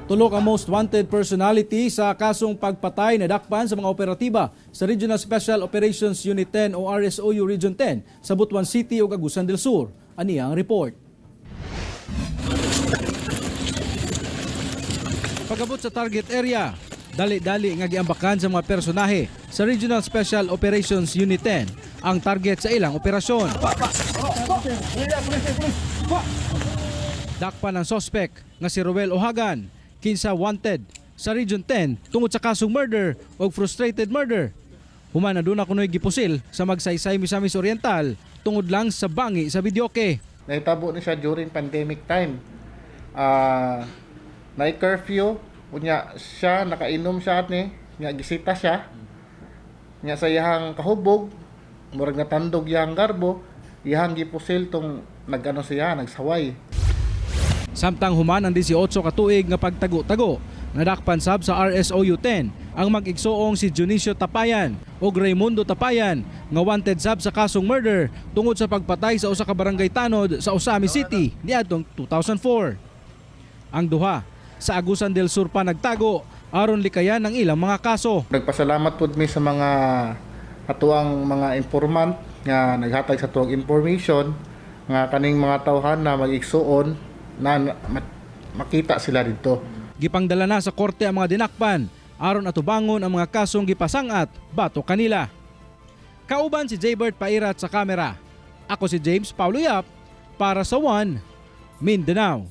Tulo ka most wanted personality sa kasong pagpatay na dakpan sa mga operatiba sa Regional Special Operations Unit 10 o RSOU Region 10 sa Butuan City ug Agusan del Sur. Ani ang report. Pagabot sa target area, dali-dali nga giambakan sa mga personahe sa Regional Special Operations Unit 10 ang target sa ilang operasyon. Dakpan ang sospek nga si Ruel Ohagan, kinsa wanted sa Region 10 tungod sa kasong murder o frustrated murder. Human na doon kuno'y gipusil sa Magsaysay, Misamis Oriental tungod lang sa bangi sa videoke. Nahitabo ni siya during pandemic time. Na curfew, unya siya nakainom siya ni, nya gisita siya. Nya sa iyahang kahubog, murag natandog iyang garbo, iyahang gipusil tong nagano siya, nagsaway. Samtang human ang 18 ka tuig nga pagtago-tago, nadakpan sab sa RSOU 10 ang mag-igsoong si Dionisio Tapayan ug Raymundo Tapayan nga wanted sab sa kasong murder tungod sa pagpatay sa usa ka barangay tanod sa Ozamiz City niadtong 2004. Ang duha sa Agusan del Sur pa nagtago aron likayan ang ilang mga kaso. Nagpasalamat pud mi sa mga atuang mga informant nga naghatag sa tuang information nga kaning mga tawhan na mag-igsuon na makita sila didto. Gipangdala na sa korte ang mga dinakpan aron atubangon ang mga kasong gipasangat batok kanila. Kauban si Jaybert Pairat sa kamera. Ako si James Paulo Yap para sa One Mindanao.